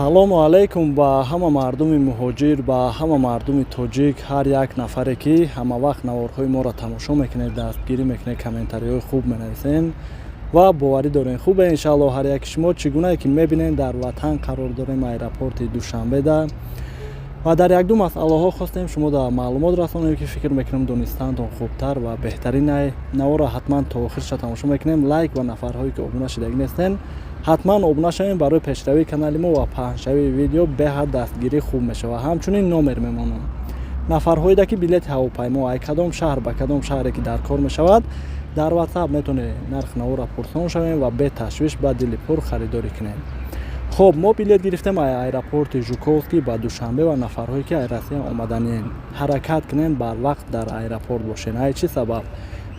Салому алайкум ба ҳама мардуми муҳоҷир, ба ҳама мардуми тоҷик, ҳар як нафаре, ки ҳамавақт наворҳои моро тамошо мекунед, дастгирӣ мекунед, комментариҳои хуб менависен ва боварӣ дорем, хубе, иншаалло, ҳар яки шумо. Чӣ гунае ки мебинем, дар ватан қарор дорем, аэропорти Душанбеда, ва дар якду масъалаҳо хостем шумо дар маълумот расонем, ки фикр мекунем, донистаантон хубтар ва беҳтарин. Наворро ҳатман то охирша тамошо мекунем. Лайк ва нафарҳое, ки обуна шудагӣ нестен, ҳатман обуна шавем. Барои пешравии канали мо ва паҳншавии видео беҳад дастгирӣ хуб мешавад. Ҳамчунин номер мемонам. Нафарҳоеда, ки билети ҳавопаймо ай кадом шаҳр ба кадом шаҳре ки дар кор мешавад, дар Ватсап метавонед нархи наворро пурсон шавем ва беташвиш, ба дили пур харидорӣ кунем. Хоб, мо билет гирифтем ай аэропорти Жуковский ба Душанбе. Ва нафарҳое, ки ай Россия омаданien, ҳаракат кунем, барвақт дар аэропорт бошен. Ай чӣ сабаб?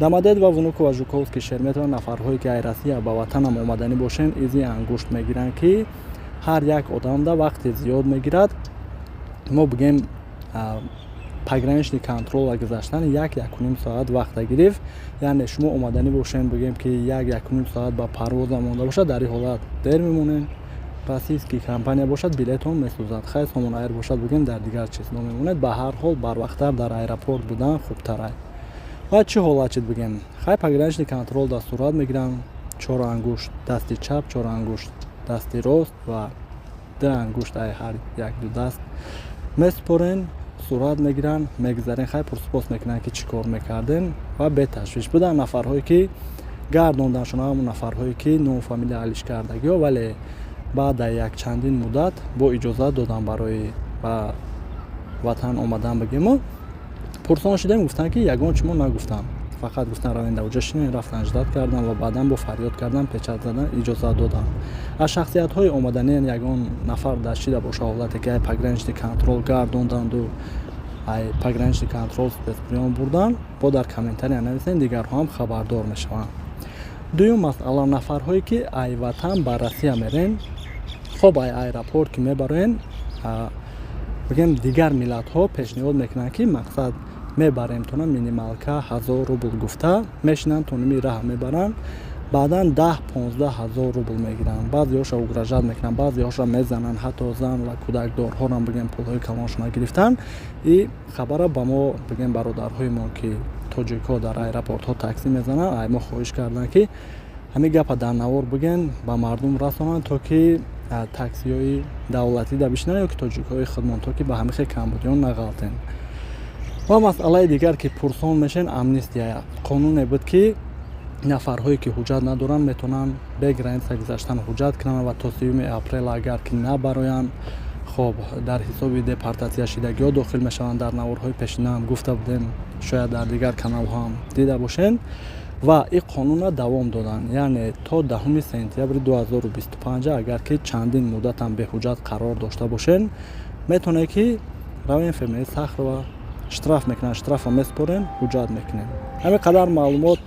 Домодедово, Внуково, Жуковский, Шереметьево, нафарҳое, ки ай Россия ба ватанам омаданӣ бошен, изи ангушт мегиранд, ки ҳар як одамда вақти зиёд мегирад. Мо бигем, пограничный контроль гузаштан як, якуним соат вақта гирифт. Яъне шумо омаданӣ бошен, бигем, ки як, якуним соат ба парвоза монда бошад, дар ин ҳолат дер мемонем. Российский компания бошад, билетон месӯзад. Хай, Сомон Айр бошад, бигем, дар дигар чизҳо мемонед. Ба ҳар ҳол, барвақттар дар аэропорт будан хубтар. Ва чӣ ҳолат шид, бигем? Хай, пограничный контроль дар сурат мегиранд: чор ангушт дасти чап, чор ангушт дасти рост ва ду ангушт ай ҳар як ду даст месупорен, сурат мегиранд, мегузарен. Хай, пурсупос мекунанд, ки чӣ кор мекардем, ва беташвиш буданд. Нафарҳое, ки гардонданшон, ҳамон нафарҳое, ки ному фамилия алиш кардагиҳо, вале баъд дар якчандин муддат бо иҷозат додан барои ба ватан омадан. Бигему, пурсон шудем, гуфтанд, ки ягон чимо нагуфтам, фақат гуфтан, равен, дар оҷа шинен. Рафтан, ждать кардан ва баъдан бо фарёд кардан, печать задан, иҷозат додан. Аз шахсиятҳои омаданиан ягон нафар дар шида боша ҳолате, ки ай пограничный контроль гардонданду ай пограничный контроль спецприём бурдан, бо дар комментария нависен, дигарҳо ҳам хабардор мешаванд. Дуюм масъала: нафарҳое, ки ай ватан ба Россия мерен. Хоб, ай аэропорт ки мебароен, бигем, дигар миллатҳо пешниҳод мекунанд, ки мақсад мебарем тона, минималка 1000 рубл гуфта мешинанд, то ними раҳ мебаранд, баъдан 10-15 ҳазор рубл мегиранд. Баъзеҳоша угрожать мекунанд, баъзеҳоша мезананд, ҳатто зан ва кӯдакдорҳорам, бигем, пулҳои калоншона гирифтанд. И хабара ба мо, бигем, бародарҳоимон, ки тоҷикҳо дар аэропортҳо таксӣ мезананд, ай мо хоҳиш карданд, ки ҳамин гапа дар навор бигӯен, ба мардум расонанд, то ки таксиҳои давлатӣ да бишинанд ё ки тоҷикҳои худмон, то ки ба ҳамин хел камбудиён нағалтен. Ва масъалаи дигар, ки пурсон мешавен: амнистия. Қонуне буд, ки нафарҳое, ки ҳуҷҷат надоранд, метавонанд бе граница гузаштан ҳуҷҷат кунанд ва то 30-уми апрел агар ки набароянд, хоб, дар ҳисоби депортатсияшидагиҳо дохил мешаванд. Дар наворҳои пешинаам гуфта будем, шояд дар дигар каналҳо ҳам дида бошед. Ва ин қонунро давом доданд, яъне то 10-уми сентябри 2025, агар ки чандин муддатам беҳуҷҷат қарор дошта бошед, метавонед, ки равем ФМС Сахарова, штраф мекунанд, штрафа месупорем, ҳуҷҷат мекунем. Ҳамин қадар маълумот.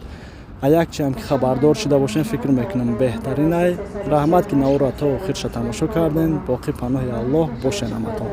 А якчиам ки хабардор шуда бошем, фикр мекунам, беҳтаринай. Раҳмат, ки наворро то охирша тамошо кардем. Боқӣ паноҳи Аллоҳ бошен ҳаматон.